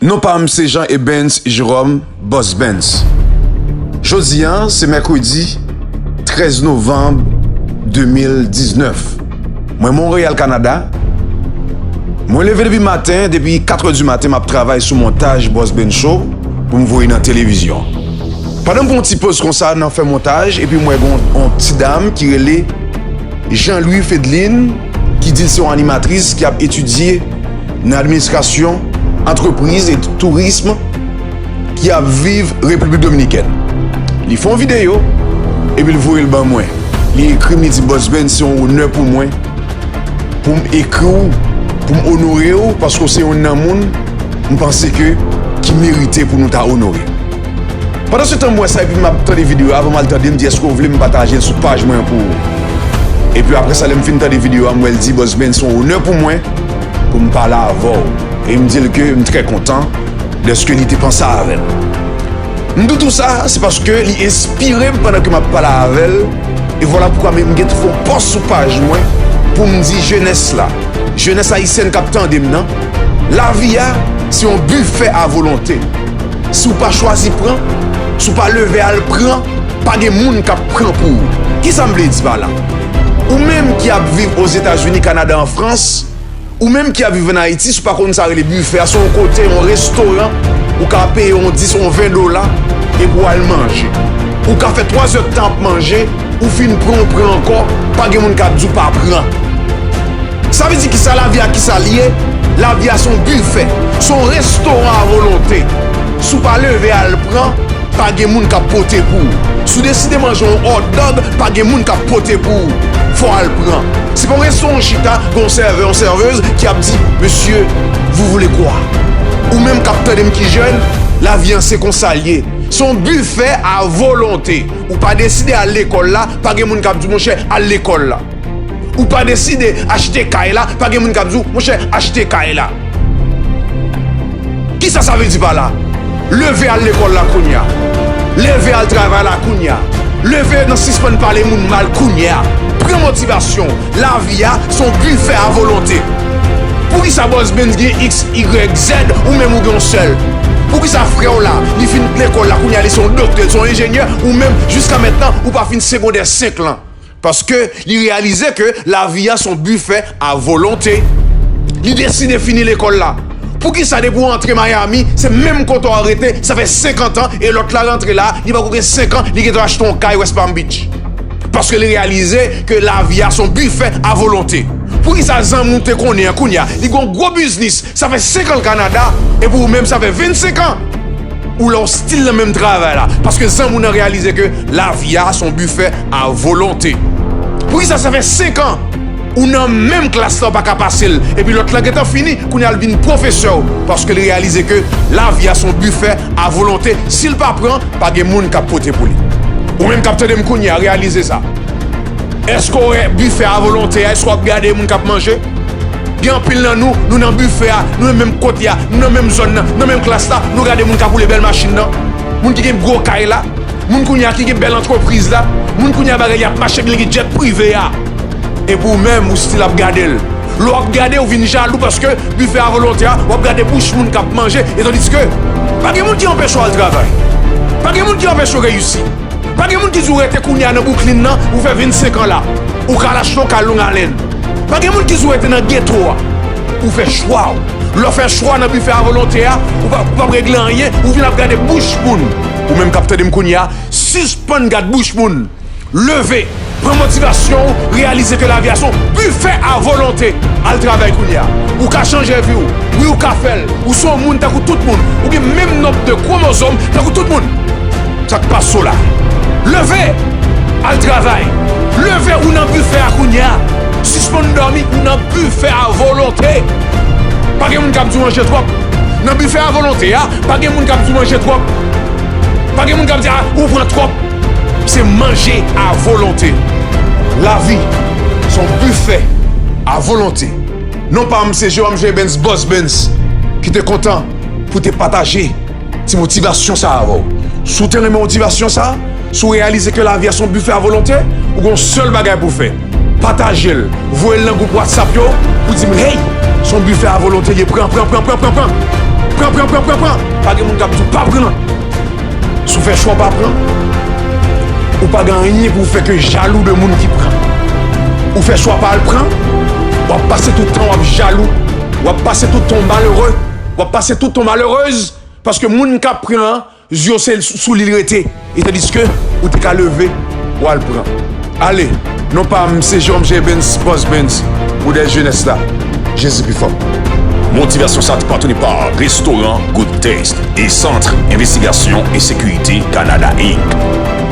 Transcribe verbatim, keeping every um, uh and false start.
Non pa m se Jean Ebens Jerome, Boss Benz. Jodi a, se mèkredi trèz novanm de mil diznèf. Mwen Monreyal, Kanada. Mwen leve depi maten, depi kat è di maten, m ap travay sou montaj Boss Benz Show pou m voye nan televizyon. Pandan m pran yon ti poz konsa nan fè montaj, epi m wè gen yon, yon ti dam ki rele Jean Louis Fedlin, ki di l se yon animatris ki ap etidye nan administrasyon, antrepriz e tourism, ki ap viv Repiblik Dominikèn. Li fè yon videyo, epi l voye l ban mwen. Li ekri m, li di, Boss Benz, se yon onè pou mwen pou m ekri w, pou m onore w, paske w se youn nan moun m panse ke ki merite pou nou ta onore. Pandan se tan m wè sa epi m ap tande videyo a, avan m al tande, m di, èske w vle m pataje l sou paj mwen an pou ou? Epi apre sa, lè m fin tande videyo a, m wè l di, Boss Benz, se yon onè pou mwen pou m pale avè w. E m di l ke m trè kontan dèske li te panse avè m. M di w tou sa, se paske li enspire m pandan ke m ap pale avè l. E vwala poukwa m, m gentan fè yon pòs sou paj mwen pou m di jenès la, jenès ayisyèn k ap tande m nan, lavi a se yon bifè a volonte. Si w pa chwazi pran, si w pa leve al pran, pa gen moun k ap pran pou ou. Kisa m vle di pa la? Ou menm ki ap viv Ozetazini, Kanada, an Frans, ou menm ki ap viv ann Ayiti, si w pa konn sa rele bifè a, se yon kote, yon restoran, ou ka peye yon dis, yon ven dola, epi w al manje. Ou ka fè twa zè tan ap manje, ou fin pran, ou pran ankò, pa gen moun k ap di w pa pran. Sa vle di kisa lavi a, kisa l ye? Lavi a se yon bifè, se yon restoran a volonte. Si w pa leve al pran, pa gen moun k ap pote pou ou. Si w deside manje yon hot dog, pa gen moun k ap pote pou ou. Fò w al pran. Se pa yon restoran w chita, gen yon sèvè, yon sèvez ki ap di, Monsieur, vous voulez quoi? Ou menm k ap tande m ki jèn, lavi a se konsa l ye. Se yon bifè a volonte. Ou pa deside al lekòl la, pa gen moun k ap di w, monchè, al lekòl la. Ou pa deside achte kay la, pa gen moun k ap di w, monchè, achte kay la. Kisa sa vle di pa la? Leve al lekòl la kounye a. Leve al travay la kounye a. Leve nan sispann pale moun mal kounye a. Pran motivasyon w. Lavi a se yon bifè a volonte. Poukisa Boss Benz gen X, Y, Z, ou menm ou gen yon sèl? Poukisa frè w la, li fin lekòl la kounye a, li se yon doktè, li se yon enjenyè, ou menm, jiska mentnan, ou pa fin segondè senk lan? Paske li reyalize ke lavi a se yon bifè a volonte. Li deside fini lekòl la. Poukisa depi w antre Miami, se menm kote w rete, sa fè senkant an, e lòt la rantre la, li poko gen senk an, li gentan achte yon kay West Palm Beach? Paske li reyalize ke lavi a se yon bifè a volonte. Poukisa zanmi w te konnen an kounye a, li gen yon gwo biznis, sa fè senk an l Kanada, epi ou menm sa fè vennsenk an ou la, w still nan menm travay la, paske zanmi w nan reyalize ke lavi a se yon bifè a volonte. Poukisa sa fè senk an ou nan menm klas la, w pa ka pase l, epi lòt la gentan fini, kounye a l vin pwofesè w? Paske l reyalize ke lavi a se yon bifè a volonte. Si l pa pran, pa gen moun k ap pote pou li. Ou menm k ap tande m kounye a, reyalize sa. Èske w wè bifè a volonte a? Èske w ap gade moun k ap manje? Gen anpil nan nou, nou nan bifè a, nou nan menm kote a, nou nan menm zòn nan, nan menm klas la, nou gade moun k ap woule bèl machin nan, moun ki gen gwo kay la, moun kounye a ki gen bèl antrepriz la, moun kounye a bagay y ap mache, ki gen jet prive a. Epi ou menm, ou still ap gade l. Lè w ap gade, ou vin jalou paske bifè a volonte a, w ap gade bouch moun k ap manje, etandiske pa gen moun ki anpeche w al travay. Pa gen moun ki anpeche w reyisi. Pa gen moun ki di w rete kounye a nan Brooklyn nan, ou fè vennsenk an la. Ou ka al achte yon kay Long Island. Pa gen moun ki di w rete nan geto a. Ou fè chwa w. Lè w fè chwa nan bifè a volonte a, ou pa, ou p ap regle anyen, ou vin ap gade bouch moun. Ou menm k ap tande m kounye a, sispann gad bouch moun. Leve, pran motivasyon w, reyalize ke lavi a se yon bifè a volonte. Al travay kounye a. Ou ka chanje vi w. Wi, ou ka fè l. Ou se yon moun tankou tout moun. Ou gen menm nonb de kwomozòm tankou tout moun. Sa k pase w la? Leve! Al travay! Leve, ou nan bifè a kounye a. Sispann dòmi, ou nan bifè a volonte. Pa gen moun k ap di w manje twòp. Nan bifè a volonte a, pa gen moun k ap di w manje twòp. Pa gen moun k ap di, a, ou pran twòp. Se manje a volonte. Lavi se yon bifè a volonte. Non pa m se Jerome J. Benz, Boss Benz, ki te kontan pou te pataje ti motivasyon sa a avè w. Si w te renmen motivasyon sa a, si w reyalize ke lavi a se yon bifè a volonte, ou gen yon sèl bagay pou w fè. Pataje l, voye l nan gwoup WhatsApp yo, pou di m, hey, se yon bifè a volonte l ye, pran, pran, pran, pran, pran, pran. Pran, pran, pran, pran, pran. Pa gen moun k ap di w pa pran. Si w fè chwa pa pran, ou pa gen anyen pou w fè ke jalou de moun ki pran. Ou fè chwa pa al pran, w ap pase tout tan w ap jalou, w ap pase tout tan w malere, w ap pase tout tan w malerez, paske moun k ap pran an, zye w se sou li l rete, e tandiske ou te ka leve, w al pran. Ale, non pa m, se Jerome J. Benz, Boss Benz, modèl jenès la. Jezi pi fò. Motivasyon sa te patwone pa Restoran Good Taste e Sant Envestigasyon e Sekirite Kanada Inc.